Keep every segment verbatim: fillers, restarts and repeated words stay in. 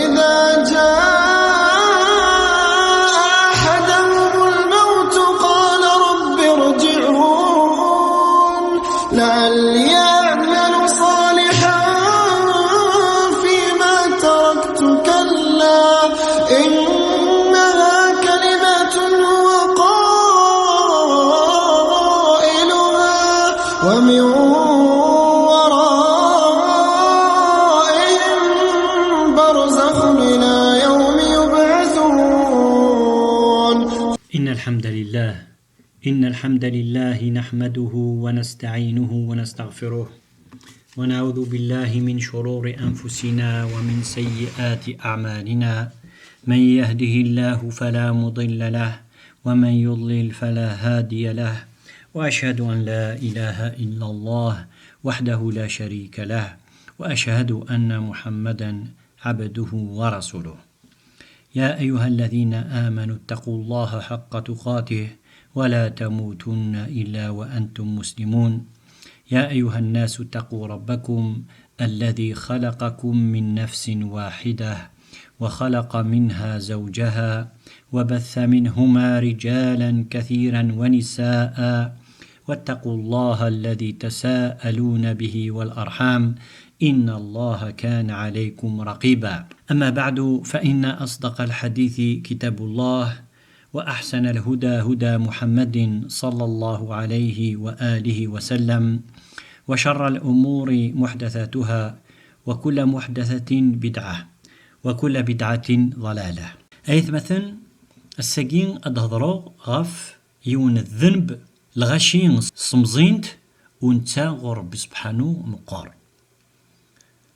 إذا جاء أحدهم الموت قال رب ارجعون لعلي أعمل صالحا فيما تركت كلا إنها كلمة هو قائلها ومن ورائهم برزخ إلى يوم يبعثون. إن الحمد لله إن الحمد لله نحمده ونستعينه ونستغفره، ونعوذ بالله من شرور أنفسنا ومن سيئات أعمالنا. من يهده الله فلا مضل له، ومن يضلل فلا هادي له، وأشهد أن لا إله إلا الله وحده لا شريك له، وأشهد أن محمدا عبده ورسوله. يا أيها الذين آمنوا اتقوا الله حق تقاته ولا تموتن إلا وأنتم مسلمون. يا أيها الناس اتقوا ربكم الذي خلقكم من نفس واحدة وخلق منها زوجها وبث منهما رجالا كثيرا ونساء واتقوا الله الذي تساءلون به والأرحام إن الله كان عليكم رقيبا. أما بعد، فإن أصدق الحديث كتاب الله، وأحسن الهدى هدى محمد صلى الله عليه وآله وسلم، وشر الأمور محدثاتها، وكل محدثة بدعة، وكل بدعة ضلالة. Aytmaten, ass-agi ad d-hedreɣ ɣef yiwen n ddenb, lɣaci semẓin-t, u netta ɣur Rebbi Sebḥanu meqqer.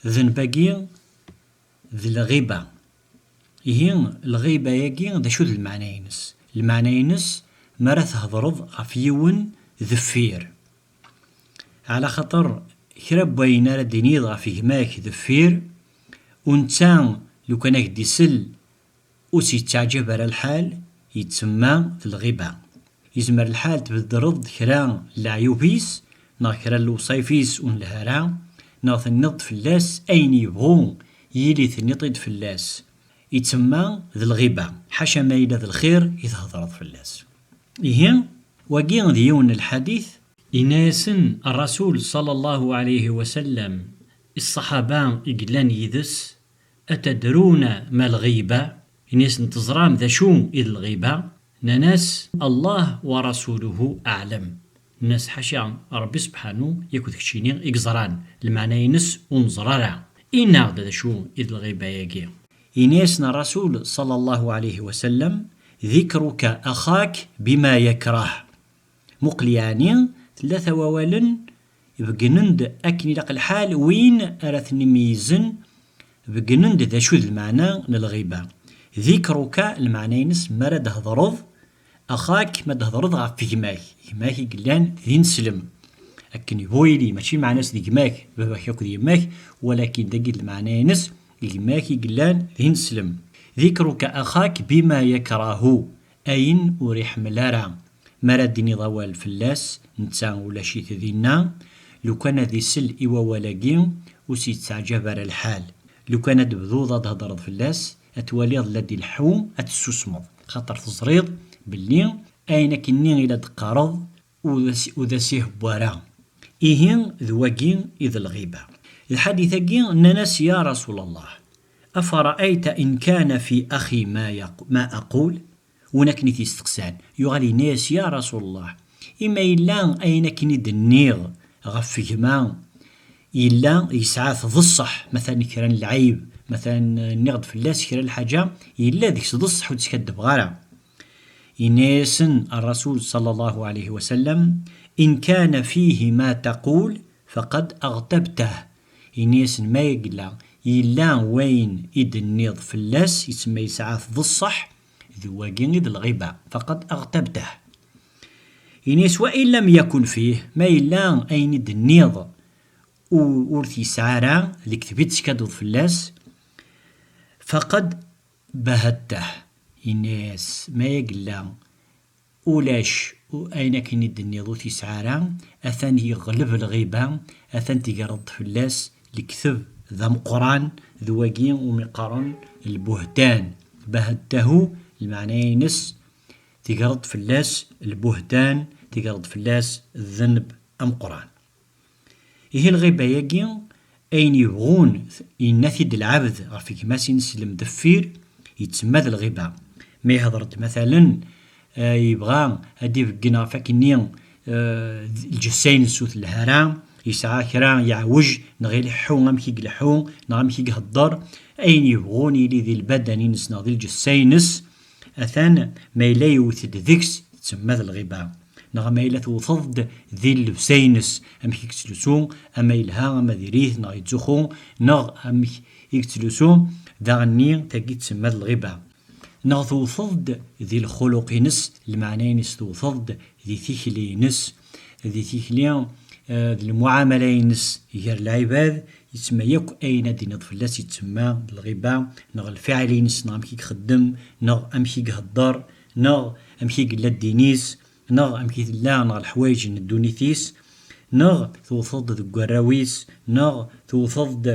Ddenb-agi d lɣiba. Ihi, lɣiba-agi d acu d lmeɛna-ines? Lmeɛna-ines, mi ara thedreḍ ɣef yiwen deffir. Ɛla xaṭer kra n wayen ara d-tiniḍ ɣef gma-k deffir, u netta lukan ad ak-d-isel, ur s-yettaɛǧab ara lḥal, yetsemma d lɣiba. Yezmer lḥal tbedreḍ-d kra n leɛyub-is, neɣ kra n lewṣayef-is ur nelha ara, neɣ tenniḍ-d fell-as ayen yebɣu yili tenniḍ-t-id fell-as. Yetsemma d lɣiba, ḥaca ma yella d lxir i thedreḍ fell-as. Ihi, wagi d yiwen n lḥadit. Yenna-yasen Rrasul ṣalla Llahu ɛalayhi wa sallam i ṣṣaḥaba i yellan yid-s, أتدرون ما الغيبة؟ Ini-asen, teẓram d acu i d lɣiba? Nnan-as, الله ورسوله أعلم. Nnan-as, ḥaca, Ṛebbi Sebḥanu yakk d keččini i yeẓran, lmeɛna-ines ur neẓra ara. Ini-aɣ-d d acu i d lɣiba-agi. Ini-asen Rrasul ṣalla Llahu ɛalayhi wa sallam, ذكرك أخاك بما يكره. Muqel yeɛni, tlata wawalen beggnen-d akken ilaq lḥal win ara ten-imeyyzen, beggnen-d d acu d lmeɛna n lɣiba. ذكرك, lmeɛna-ines mi ara d-thedreḍ, أخاك, ma d-thedreḍ ɣef gma-k, gma-k i yellan d ineslem. Akken yebɣu yili, mačči lmeɛna-s d gma-k, baba-k akked yemma-k, walakin dagi d lmeɛna-ines, gma-k i yellan d ineslem. ذكرك أخاك بما يكره, ayen ur iḥemmel ara. Mi ara d-tiniḍ awal fell-as, netta ulac-it dinna. Lukan ad isel i wawal-agi, ur s-yettaɛǧab ara lḥal. Lukan ad tebduḍ ad d-thedreḍ fell-as, ad twaliḍ la d-ileḥḥu, ad tessusmeḍ. Xaṭer teẓriḍ belli ayen akkenni i la d-teqqareḍ ur d as-, ur d as-ihewwa ara. Ihi, d wagi i d lɣiba. Lḥadit-agi, nnan-as, يا رسول الله، أفرأيت إن كان في أخي ما يق-، ما أقول؟ Win akken i t-yesteqsan, yuɣal yenna-yas, يا رسول الله, i ma yella ayen akken i d-nniɣ ɣef gma, yella yesɛa-t d ṣṣeḥ, matan kra n lɛib, matan nniɣ-d fell-as kra n lḥaǧa, yella deg-s d ṣṣeḥ, ur d-skaddebeɣ ara. Yenna-yasen Rrasul ṣalla Llahu ɛalayhi wa sallam, إن كان فيه ما تقول فقد أغتبته. Yenna-yasen, ma yella, yella wayen i d-tenniḍ fell-as, yettemma yesɛa-t d ṣṣeḥ, d wagi i d lɣiba, فقد أغتبته. Yenna-yas, وإن لم يكن فيه, ma yella ayen i d-tenniḍ u-, ur t-yesɛi ara, lekdeb i d-teskadeḍ fell-as, فقد بهته. Yenna-yas, ma yella ulac u-, ayen akken i d-tenniḍ ur t-yesɛi ara, atan yeɣleb lɣiba, atan tegreḍ-d fell-as lekdeb d ameqqran, d wagi umi qqaren lbuhtan. Bahattahu, lmeɛna-ines, tegreḍ fell-as lbuhtan, tegreḍ fell-as ddenb ameqqran. Ihi lɣiba-agi, ayen yebɣun, yenna-t-id lɛebd ɣef gma-s-ines lemdeffir, yetsemma d lɣiba. Ma yehder-d, matalen, eh, yebɣa ad d-ibeggen ɣef akkenni, eh, lǧessa-ines ur telha ara, yesɛa kra yeɛwej, neɣ ileḥḥu amek i ileḥḥu, neɣ amek i ihedder, ayen yebɣun yili di lbadan-ines neɣ di lǧessa-ines, atan ma yella yewwet-d deg-s, tsemma d lɣiba. Neɣ ma yella tewteḍ-d di llebsa-ines, amek i yettlusu, ama yelha, ama diri-t, neɣ yettzuxxu, neɣ amek i yettlusu, daɣenni tagi tsemma d lɣiba. Neɣ tewteḍ-d di lxuluq-ines, lmeɛna-ines tewteḍ-d di tikli-ines, di tikli, eh, d lemɛamala-ines gar lɛibad, yetsemma yakk ayen ad d-tiniḍ fell-as yetsemma d lɣiba, neɣ lfiɛl-ines, neɣ amek i ixeddem, neɣ amek i ihedder, neɣ amek i yella ddin-is, neɣ amek i tella, neɣ leḥwayeǧ n ddunit-is, neɣ tewteḍ-d deg warraw-is, neɣ tewteḍ-d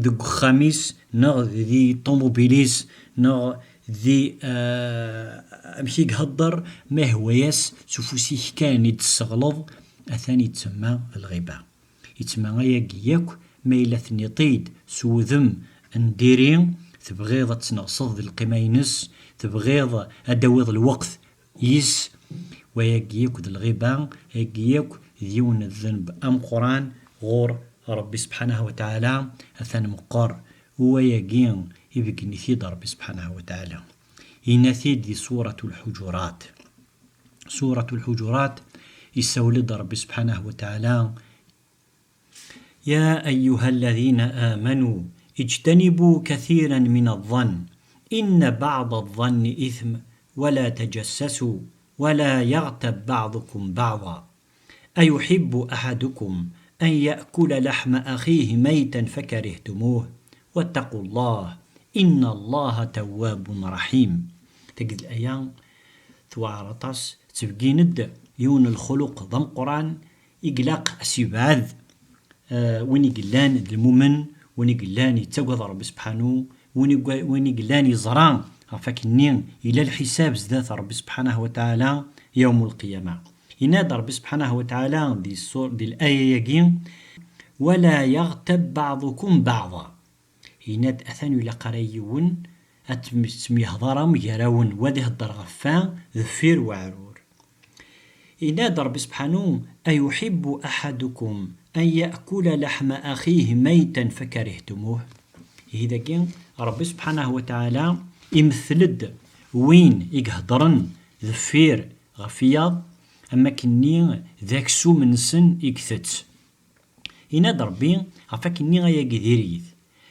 deg uxxam-is, neɣ di ṭumubil-is, neɣ di, eh, amek i ihedder, ma ihwa-yas s ufus-ik kan i d-tesseɣleḍ, atan yetsemma d lɣiba. Yetsemma ayagi yakk, ma yella tenniḍ-t-id s wudem n diri, tebɣiḍ ad tneɣseḍ di lqima-ines, tebɣiḍ ad d-tawiḍ lweqt yis, wayagi yakk d lɣiba, ayagi yakk d yiwen n ddenb ameqqran ɣur Ṛebbi subḥanahu wa taɛala, atan meqqer, wayagi ibeggen-it-id Ṛebbi subḥanahu wa taɛala. Yenna-t-id di Surat Lḥuǧurat. Surat Lḥuǧurat, yessawel-d Ṛebbi subḥanahu wa taɛala, يا أيها الذين آمنوا اجتنبوا كثيرا من الظن إن بعض الظن إثم ولا تجسسوا ولا يغتب بعضكم بعضا أيحب أحدكم أن يأكل لحم أخيه ميتا فكرهتموه واتقوا الله إن الله تواب رحيم. Tagi d laya tewɛer aṭas, tettbeggin-d yiwen n lxuluq d ameqqran i ilaq a s-yebɛed, eh, win i yellan d lmumen, win i yellan yettagad Ṛebbi subḥanu, win i gwa-, win i yellan yeẓra ɣef akkenni yella lḥisab zdat Ṛebbi subḥanahu wa taɛala yawm lqiyama. Yenna-d Ṛebbi subḥanahu wa taɛala di ṣṣur-, di laya-agi, ولا يغتب بعضكم بعضا. Yenna-d atan ur ilaq ara yiwen ad tem-, temyehḍarem gar-awen, wa ad ihedder ɣef wa deffir weɛrur. Yenna-d Ṛebbi subḥanu, أيحب أحدكم أن يأكل لحم أخيه ميتا فكرهتموه. Ihi dagi, Ṛebbi subḥanahu wa taɛala imettel-d win i iheddren deffir ɣef wiyaḍ, am akkenni d aksum-nsen i itett. Yenna-d Ṛebbi ɣef akkenni ayagi diri-t.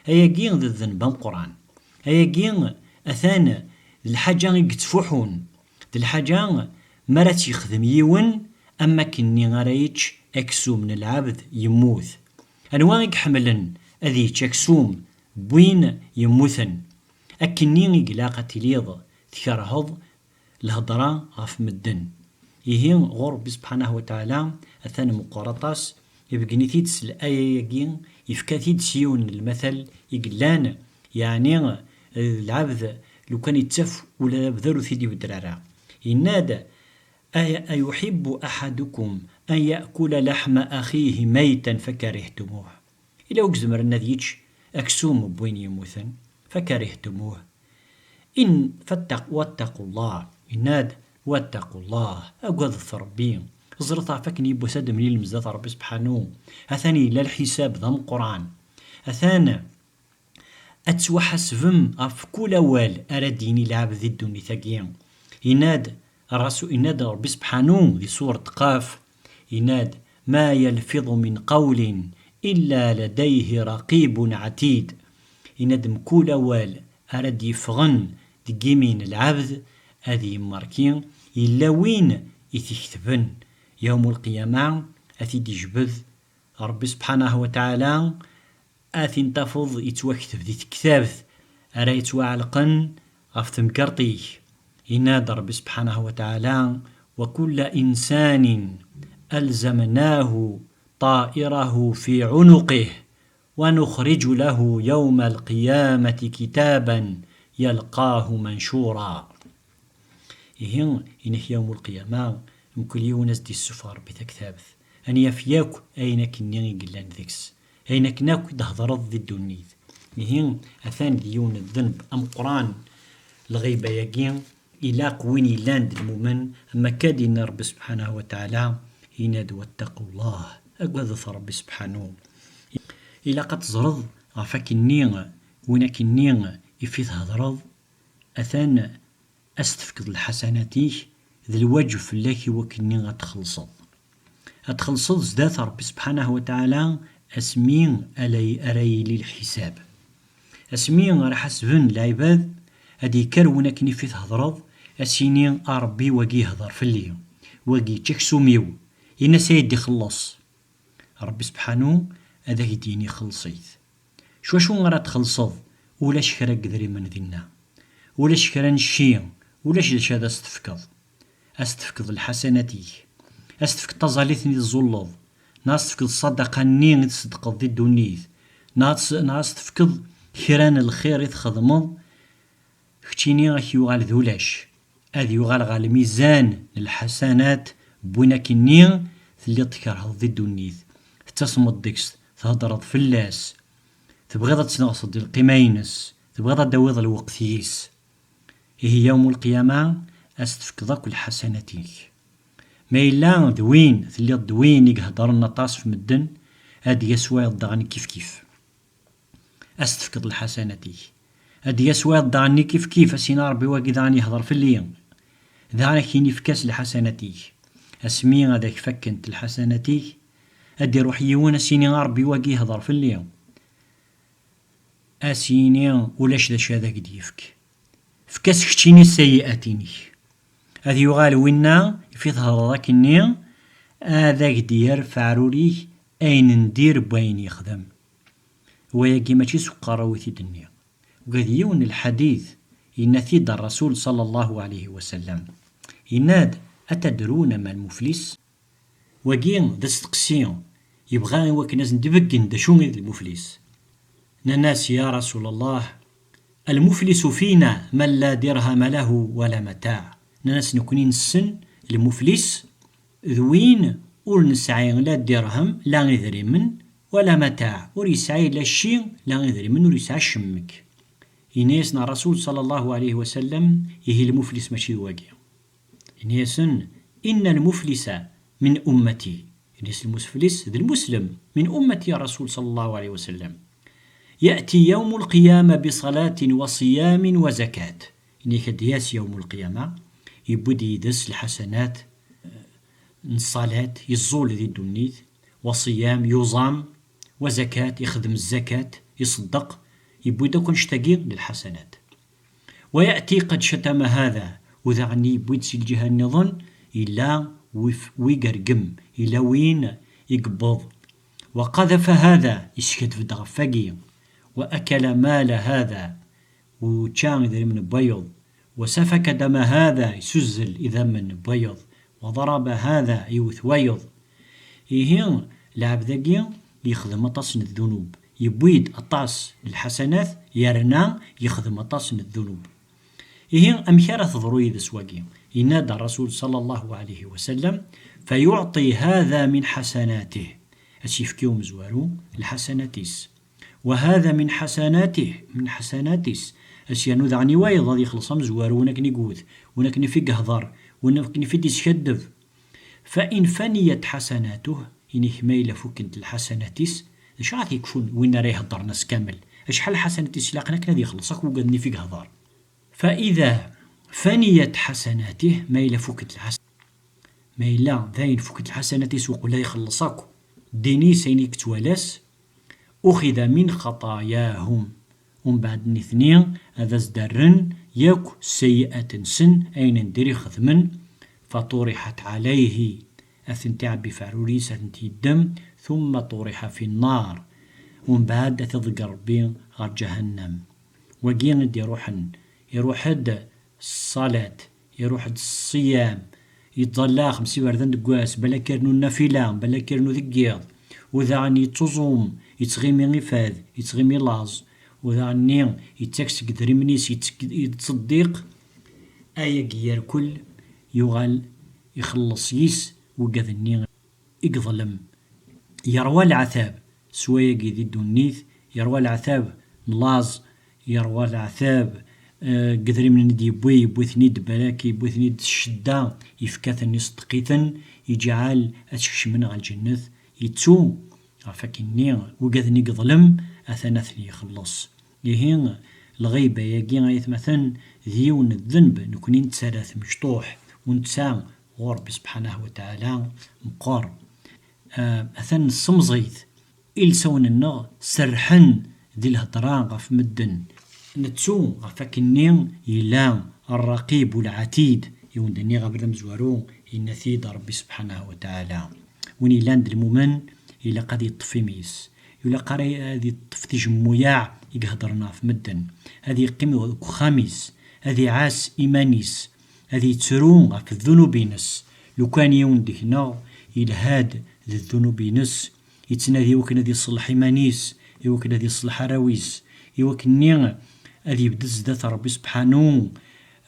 Ayagi d ddenb ameqqran. Ayagi atan d lḥaǧa i yettfuḥun. D lḥaǧa mi ara tt-yexdem yiwen, am akkenni ara yečč aksum n lɛebd yemmut. Anwa i iḥemmlen ad yečč aksum n win yemmuten? Akkenni i ilaq ad tiliḍ tkerheḍ lhedra ɣef medden. Ihi, ɣur Ṛebbi subḥanahu wa taɛala, atan meqqer aṭas, ibeggen-it-id s laya-agi, yefka-t-id s yiwen n lmatal i yellan, yeɛni, eh, lɛebd, lukan yettaf ula d abder ur t-id-ibedder ara. Yenna-d, أي-، أيحب أحدكم أن يأكل لحم أخيه ميتا فكرهتموه. Ila ur izemren ad yečč aksum n win yemmuten, فكرهتموه. In fattaq-, واتقوا الله. Yenna-d, واتقوا الله. Agadet Ṛebbi. Ẓret ɣef akken yiwwas ad d-temlilem zdat Ṛebbi subḥanu. Atan yella lḥisab d ameqqran. Atan ad tettwaḥasbem ɣef kul awal ara d-yini lɛebd di ddunit-agi. Yenna-d Ṛṛasu-, yenna-d Ṛebbi subḥanu di surat Qaf, yenna-d, ما يلفظ من قول إلا لديه رقيب عتيد. Yenna-d mkul awal ara d-yeffɣen deg imi n lɛebd ad yemmerki, yella win i t-iketben. Yawm ulqiyama ad t-id-ijbed Ṛebbi subḥanahu wa taɛala, ad t-in-tafeḍ yettwakteb di tektabt ara yettwaɛelqen ɣef temgerṭ-ik. Yenna-d Ṛebbi subḥanahu wa taɛala, وكل إنسان ألزمناه طائره في عنقه ونخرج له يوم القيامة كتابا يلقاه منشورا. Ihi, inek yawm ulqiyama, mkul yiwen ad s-d-yessufeɣ Ṛebbi taktabt, ad n-yaf yakk ayen akkenni i yellan deg-s, ayen akken akk i d-thedreḍ di ddunit. Ihi, atan d yiwen n ddenb ameqqran, lɣiba-yagi, ilaq win yellan d lmumen, am akka d-yenna Ṛebbi subḥanahu wa taɛala, yenna-d: "Wattaqu Allah", agadet Ṛebbi subḥanahu. Ilaq ad teẓreḍ ɣef akkenni, win akkenni i fi thedreḍ, atan ad s-tefkeḍ lḥasanat-ik, d lwaǧeb fell-ak i wakkenni ad txellṣeḍ. Ad txellṣeḍ zdat Ṛebbi subḥanahu wa taɛala asmi ara, ara yili lḥisab. Asmi ara ḥasben lɛibad, ad yekker win akken i fi thedreḍ, ad s-yini: "A Ṛebbi, wagi yehder fell-i, wagi yečč aksum-iw, ini-as ad yi-d-ixelleṣ." Ṛebbi subḥanu ad ak-d-yini: "Xelleṣ-it." S wacu ara txellṣeḍ? Ulac kra n yedrimen dinna, ulac kra n cci, ulac d acu ad as-tefkeḍ. Ad s-tefkeḍ lḥasanat-ik, ad s-tefkeḍ taẓallit-nni i tẓulleḍ, neɣ ad s-tefkeḍ ṣṣadaqa-nni i tṣeddqeḍ di ddunit, neɣ ad s-, neɣ ad s-tefkeḍ kra n lxir i txedmeḍ, keččini ad k-yuɣal d ulac. Ad yuɣal ɣer lmizan n lḥasanat n win akkenni telliḍ tkerheḍ di ddunit, tettasmeḍ deg-s, theddreḍ fell-as, tebɣiḍ ad tneɣseḍ di lqima-ines, tebɣiḍ ad d-tawiḍ lweqt-is. Ihi yawm ulqiyama ad s-tefkeḍ akk lḥasanat-ik. Ma yella d win, telliḍ d win i iheddren aṭas ɣef medden, ad d-yas wayeḍ daɣen kifkif. Ad s-tefkeḍ lḥasanat-ik. Ad d-yas wayeḍ daɣen kifkif, ad s-yini: "A Ṛebbi, wagi daɣen yehder fell-i." Daɣen ad k-yini: "Efk-as lḥasanat-ik." Asmi ad ak-fakkent lḥasanat-ik, ad d-iruḥ yiwen ad s-yini: "A Ṛebbi, wagi yehder fell-i." Ad s-yini: "Ulac d acu ad ak-d-yefk. Efk-as keččini sseyyi'at-inek." Ad yuɣal winna, ifi thedreḍ akkenni, ad ak-d-yerr f aɛrur-ik ayen n dir n wayen yexdem. Wayagi mačči s uqerru i t-id-nniɣ. Ula d yiwen n lḥadit yenna-t-id Ṛṛasul ṣalla Llahu ɛalayhi wa sallam. Yenna-d: "Atadruna ma lmuflis?" Wagi d asteqsi yebɣa i wakken ad sen-d-ibeggen d acu i d lmuflis. Nnan-as: "Ya Rasul Allah, المفلس فينا من لا درهم له ولا متاع." Nnan-as: "Nekni nessen lmuflis d win ur nesɛi la dirhem, la idrimen, wala mataɛ, ur yesɛi la cci, la idrimen, ur yesɛi cemmek." Yenna-yasen Ṛṛasul ṣalla Llahu ɛalayhi wa sallam: "Ihi lmuflis mačči d wagi." Yenna-yasen: "Inna lmuflisa min ummati." Yenna-yas lmuflis d lmuslem, min ummati ya Ṛṛasul ṣalla Llahu ɛalayhi wa sallam. "Ya'ti yawmu lqiyama bi ṣalatin wa ṣiyamin wa zakat." Yenna-k ad d-yas yawmu lqiyama, yewwi-d yid-s lḥasanat, eh, n ṣṣalat, yeẓẓul di ddunit, wa ṣiyam, yuẓam, wa zakat, ixdem zzakat, iṣeddeq, yewwi-d akk annect-agi n lḥasanat. "Wa ya'ti qad catama hada", u daɣen yewwi-d si lǧiha nniḍen, yella wi f-, wi yergem, yella win i yewweḍ. "Wa qadafa hada", yeskaddeb-d ɣef wagi. "Wa akala mala hada", u yečča idrimen n wayeḍ. "Wa safaka dama hada", isuzzel idammen n wayeḍ. "Wa daraba hada", iwet wayeḍ. Ihi, lɛebd-agi yexdem aṭas n ddunub, yewwi-d aṭas n lḥasanat, yerna yexdem aṭas n ddunub. Ihi, amek ara teḍru yid-s wagi? Yenna-d Ṛṛasul ṣalla Llahu ɛalayhi wa sallam: "Fayuɛṭi hada min ḥasanatih." Ad s-yefk i umezwaru lḥasanat-is. "Wa hada min ḥasanatih", min ḥasanat-is. Ad s-yernu daɣen i wayeḍ ad yexleṣ amezwaru, win akken i yewwet, win akken i fi yehder, win akken i fi d-yeskaddeb. "Fa in faniyat ḥasanatuh", ini-k ma yella fukkent lḥasanat-is, d acu ara t-yekfun win ara iheddren ass kamel? Acḥal lḥasanat-is ilaqen akken ad yexleṣ akk wigad-nni fi yehder? "Fa ida faniyat ḥasanatih", ma yella fukkent lḥasanat, ma yella dayen fukkent lḥasanat-is uqbel ad ixelleṣ akk ddin-is, ayen i yettwalas, "uxida min xaṭayahum", umbeɛd nitni ad as-d-rren yakk sseyyi'at-nsen, ayen n dir i xedmen, "faturiḥat ɛalayhi", ad tent-iɛebbi f aɛrur-is, ad tent-yeddem, "thumma turiḥa fi nnar", umbeɛd ad t-iḍegger Ṛebbi ɣer ǧahannam. Wagi i d-iruḥen, iruḥ-d ṣṣalat, iruḥ-d ṣṣiyam, yettẓalla xemsa iberdan deg wass, balak irnu nnafila, balak irnu deg yiḍ, u daɣen yettuẓum, yettɣimi ifad, yettɣimi laẓ, u daɣenni yettak seg idrimen-is, yettek-, yettṣeddiq, ayagi yerkel yuɣal ixelleṣ yis wigad-nni i yeḍlem. Yerwa leɛtab s wayagi di ddunit, yerwa leɛtab n laẓ, yerwa leɛtab, eh, deg idrimen i d-yewwi, yewwi-ten-id balak, yewwi-ten-id s ccedda, yefka-ten, iṣeddeq-iten, iǧɛel ad skecmen ɣer lǧennet, yettu ɣef akkenni, wigad-nni yeḍlem, atan ad ten-ixelleṣ. Ihi, lɣiba-agi, ay atmaten, d yiwen n ddenb nekni nettarra-t mecṭuḥ, u netta ɣur Ṛebbi subḥanahu wa taɛala meqqer. Ah, atan nessemẓi-t. Ilsawen-nneɣ serrḥen di lhedra ɣef medden. Nettu ɣef akkenni yella Rraqib u Lɛatid, i wen-d-nniɣ abrid amezwaru, yenna-t-id Ṛebbi subḥanahu wa taɛala. Win yellan d lmumen, ilaq ad yeṭṭef imi-s. Ilaq ara ad yeṭṭef tijemmuyaɛ i iheddren ɣef medden. Ad yeqqim deg uxxam-is, ad iɛass iman-is, ad yettru ɣef ddunub-ines. Lukan yiwen deg-neɣ yelha-d d ddunub-ines, yettnadi i wakken ad iṣelleḥ iman-is, i wakken ad iṣelleḥ arraw-is, i wakken-nni ad yebded zdat Ṛebbi sebḥanu,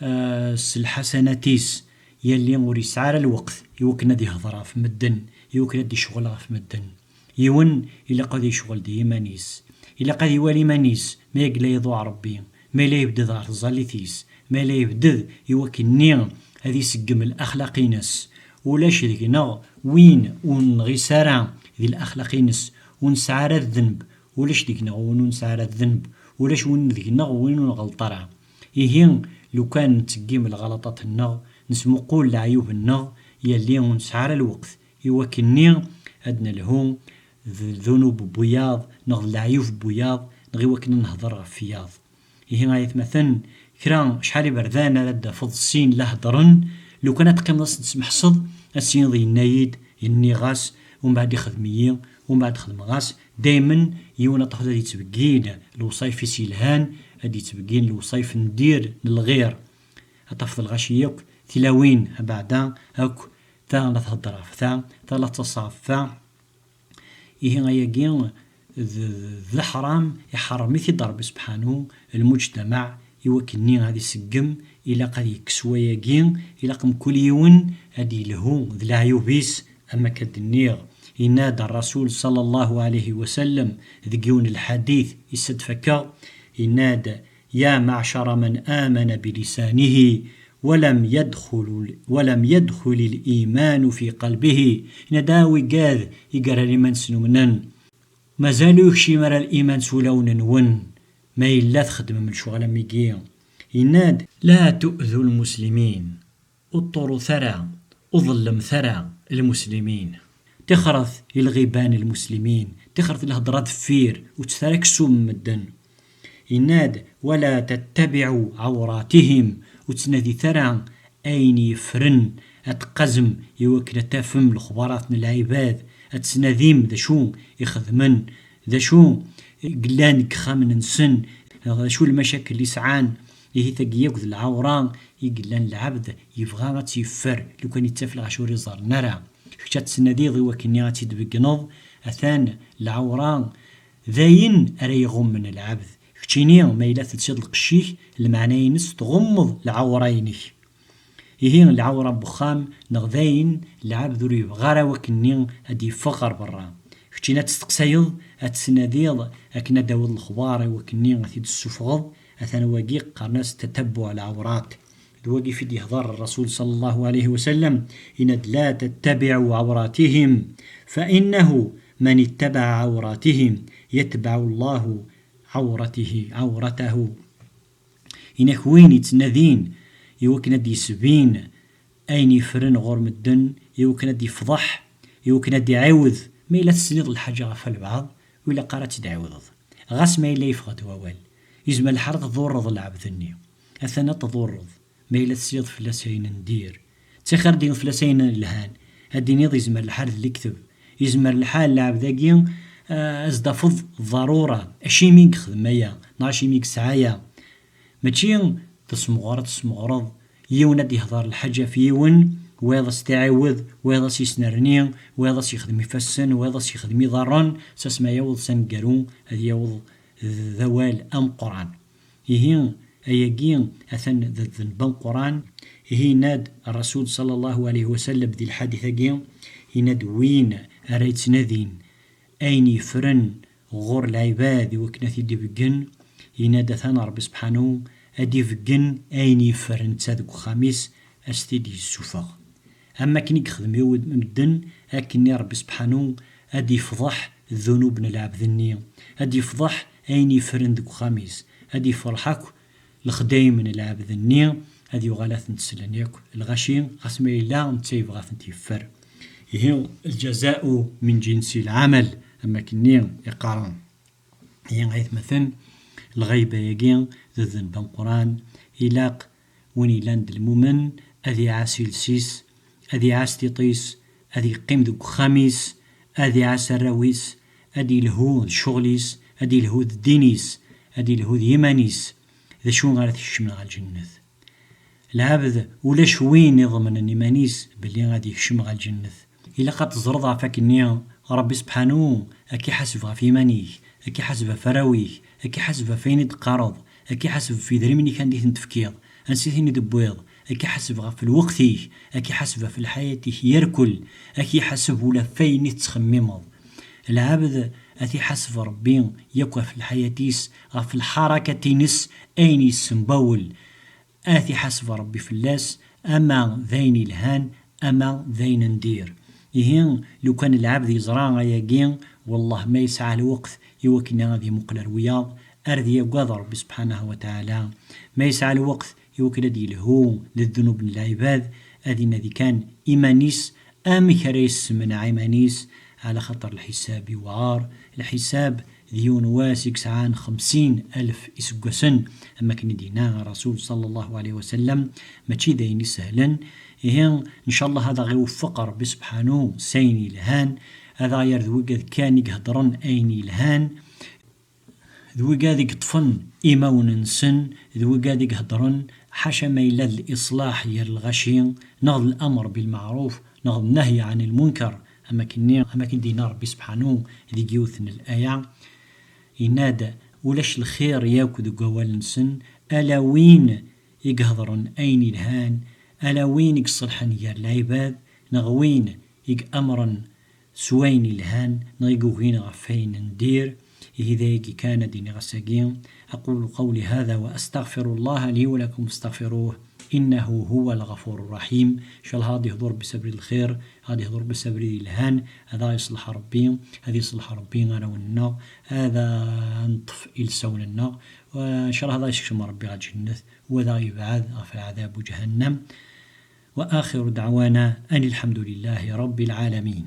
eh, s lḥasanat-is, yalli ur yesɛi ara lweqt i wakken ad ihder ɣef medden, i wakken ad icɣel ɣef medden. Yiwen ilaq ad icɣel di yiman-is, ilaq ad iwali iman-is ma yella iḍuɛ Ṛebbi, ma yella yebded ɣer tẓallit-is, ma yella yebded i wakken-nni ad iseggem laxlaq-ines. Ulac deg-neɣ win ur nɣis ara di laxlaq-ines, ur nesɛi ara ddenb. Ulac deg-neɣ win ur nesɛi ara ddenb. Ulac win deg-neɣ win ur nɣelṭ ara. Ihi, lukan nettseggim lɣalaṭat-nneɣ, nesmuqul leɛyub-nneɣ, yalli ur nesɛi ara lweqt i wakken-nni ad nelhu d ddunub n wiyaḍ, neɣ d leɛyub n wiyaḍ, neɣ i wakken ad nehder ɣef wiyaḍ. Ihi ay atmaten, kra, acḥal iberdan ara d-tafeḍ sin la heddren, lukan ad teqqimeḍ ad sen-tesmeḥseḍ, ad s-tiniḍ yenna-yi-d, nniɣ-as, umbeɛd ixdem-iyi, umbeɛd xedmeɣ-as. Daymen yiwen ad tafeḍ ad yettbeggin lewṣayef-is yelhan, ad yettbeggin lewṣayef n dir, n lɣir. Ad tafeḍ lɣaci yakk, tilawin abeɛda akk, ta la thedder ɣef ta, ta la tettaḍsa ɣef ta. Ihi ayagi d, d leḥram, iḥerrem-it-id Ṛebbi sebḥanu, lmuǧtamaɛ, i wakken-nni ad iseggem, ilaq ad yekkes wayagi, ilaq mkul yiwen ad yelhu d leɛyub-is, am akka d-nniɣ. Yenna-d Ṛṛasul ṣalla Llahu ɛalayhi wa sallam deg yiwen n lḥadit i s-d-fakkeɣ, yenna-d: يا معشر من آمن بلسانه ولم يدخل، ولم يدخل الإيمان في قلبه. Yenna-d: A wigad i yerran iman-nsen umnen, mazal ur yekcim ara liman s wulawen-nwen, ma yella txeddmem lecɣal am wigi. Yenna-d: لا تؤذوا المسلمين. Ur ṭṭurut ara, ur ḍellemt ara lmuslimin. Tixret i lɣiban n lmuslimin, tixret i lhedra deffir, ur ttut ara aksum n medden. Yenna-d: ولا تتبعوا عوراتهم, ur ttnadit ara ayen yeffren, ad teqqazem i wakken ad tafem lexbarat n lɛibad, ad tettnadim d acu i xedmen, d acu i yellan deg yexxamen-nsen, d acu lmacakel i sɛan. Ihi tagi yakk d lɛawra i yellan lɛebd yebɣa ad tt-yeffer, lukan yettaf lɣaci ur iẓerren ara. Kečč ad tettnadiḍ i wakken-nni ad tt-id-tbeggneḍ, atan lɛawra d ayen ara iɣummen lɛebd. Keččini ma yella telsiḍ lqecc-ik, lmeɛna-ines tɣummeḍ lɛawra-inek. Ihi lɛawra n wexxam neɣ d ayen lɛebd ur yebɣi ara wakken-nni ad d-yeffeɣ ɣer berra. Keččini ad testeqsayeḍ, ad tettnadiḍ akken ad d-tawiḍ lexbar i wakken-nni ad t-id-tessufɣeḍ, atan wagi qqaren-as tatabbuɛ lɛawrat. D wagi i d-yehder Ṛṛasul ṣalla Llahu ɛalayhi wa sallam, yenna-d: لا تتبعوا عوراتهم، فإنه من اتبع عوراتهم يتبع الله عورته، عورته. Inak win yettnadin i wakken ad d-yesbin ayen yeffren ɣur medden, i wakken ad d-yefḍeḥ, i wakken ad d-iɛiwed, ma yella tesniḍ lḥaǧa ɣef walbeɛḍ, ur ilaq ara ad tt-id-tɛiwdeḍ. Ɣas ma yella yeffeɣ-d wawal, yezmer lḥal ad tḍurreḍ lɛebd-nni. Atan ad tḍurreḍ, ma yella tesliḍ fell-as ayen n dir. Ttaxir ad d-tiniḍ fell-as ayen yelhan. Ad d-tiniḍ yezmer lḥal d lekdeb. Yezmer lḥal lɛebd-agi, ah, ad s-d-tafeḍ ḍarura. Acimi i yexdem aya? Neɣ acimi i yesɛa aya? Mačči d asemɣer ad tesmeɣreḍ yiwen ad d-yehder lḥaǧa ɣef yiwen, wayeḍ a s-t-iɛiwed, wayeḍ a s-yesnerni, wayeḍ a s-yexdem ifassen, wayeḍ a s-yexdem iḍarren, s asmi ara yaweḍ s aneggaru, ad yaweḍ d awal ameqqran. Ihi, ayagi atan d ddneb ameqqran. Ihi, yenna-d Rrasul ṣalla Llahu ɛalayhi wa sallam di lḥadit-agi, yenna-d: "Win ara yettnadin ayen yeffren ɣur lɛibad i wakken ad t-id-ibeggen", yenna-d atan Ṛebbi sebḥanu ad d-ibeggen ayen yeffer netta deg uxxam-is, a s-t-id yessufeɣ. Am wakken i yexdem i wed-, medden, akken i Ṛebbi sebḥanu ad d-yefḍeḥ ddunub n lɛebd-nni, ad d-yefḍeḥ ayen yeffren deg uxxam-is, ad d-yefreḥ akk lexdayem n lɛebd-nni, ad yuɣal ad tent-slen yakk lɣaci, ɣas ma yella netta yebɣa ad tent-yeffer. Ihi, lǧaza'u min ǧinsi lɛamal, am wakken-nni i qqaren. Ihi, aytmaten, lɣayba-agi d ddneb ameqqran, ilaq win yellan d lmumen ad iɛass iles-is, ad iɛass tiṭ-is, ad yeqqim deg uxxam-is, ad iɛass arraw-is, ad yelhu d ccɣel-is, ad yelhu d ddin-is, ad yelhu d yiman-is. D acu ara t-ikecmen ɣer lǧennet? Lɛebd, ulac win iḍemnen iman-is belli ad yekcem ɣer lǧennet. Ilaq ad teẓreḍ ɣef wakken-nni Ṛebbi sebḥanu ad k-iḥaseb ɣef yiman-ik, ad k-iḥaseb ɣef arraw-ik, ad k-iḥaseb ɣef wayen i d-teqqareḍ, ad k-iḥaseb ɣef yedrimen-ik anda i ten-tefkiḍ, ansi i ten-id-tewwiḍ, ad k-iḥaseb ɣef lweqt-ik, ad k-iḥaseb ɣef lḥayat-ik yerkel, ad k-iḥaseb ula ɣef wayen i tettxemmimeḍ. Lɛebd ad t-iḥaseb Ṛebbi yakk ɣef lḥayat-is, ɣef lḥarakat-ines, ayen yessembawel. Ad t-iḥaseb Ṛebbi fell-as, ama d ayen ilhan, ama d ayen n dir. Ihi, lukan lɛebd yeẓra ayagi, wellah ma yesɛa lweqt i wakken ad imuqel ar wiyaḍ, ar d yagad Ṛebbi subḥanahu wa taɛala. Ma yesɛa lweqt i wakken ad yelhu d ddnub n lɛibad, ad inadi kan iman-is, amek ara yessemneɛ iman-is, ɛla xaṭer lḥisab yewɛer. Lḥisab d yiwen wass i yesɛan xemsin alef iseggasen, am wakken i d-yenna Ṛṛasul ṣalla Llahu ɛalayhi wa sallam, mačči d ayen isehlen. Ihi, ncallah ad aɣ-iweffeq Ṛebbi sebḥanu s ayen yelhan, ad aɣ-yerr d wigad kan i iheddṛen ayen yelhan, d wigad i yeṭṭfen imawen-nsen, d wigad i iheddṛen ḥaca ma yella d liṣlaḥ gar lɣaci, neɣ d lamr bilmeɛruf, neɣ d nnehyi ɛan lmunker, am wakken-nni, am wakken d-yenna Ṛebbi sebḥanu deg yiwet n laya, yenna-d: "Ulac lxir yakk deg wawal-nsen, ala win i iheddṛen ayen ilhan, ala win i iṣelḥen gar lɛibad, neɣ win i yamren s wayen ilhan, neɣ i yugin ɣef wayen n dir." Ihi d ayagi kan ad d-iniɣ ass-agi. أقول قولي هذا وأستغفر الله لي ولكم فاستغفروه إنه هو الغفور الرحيم. Ncallah ad yehḍu Ṛebbi s abrid n lxir, ad yehḍu Ṛebbi s abrid yelhan, ad aɣ-yeṣleḥ Ṛebbi, ad yeṣleḥ Ṛebbi arraw-nneɣ, ad neṭṭef ilsawen-nneɣ, ncallah ad aɣ-yessekcem Ṛebbi ɣer lǧennet, u ad aɣ-yebɛed ɣef lɛadab u ǧahannam. وآخر دعوانا أن الحمد لله رب العالمين.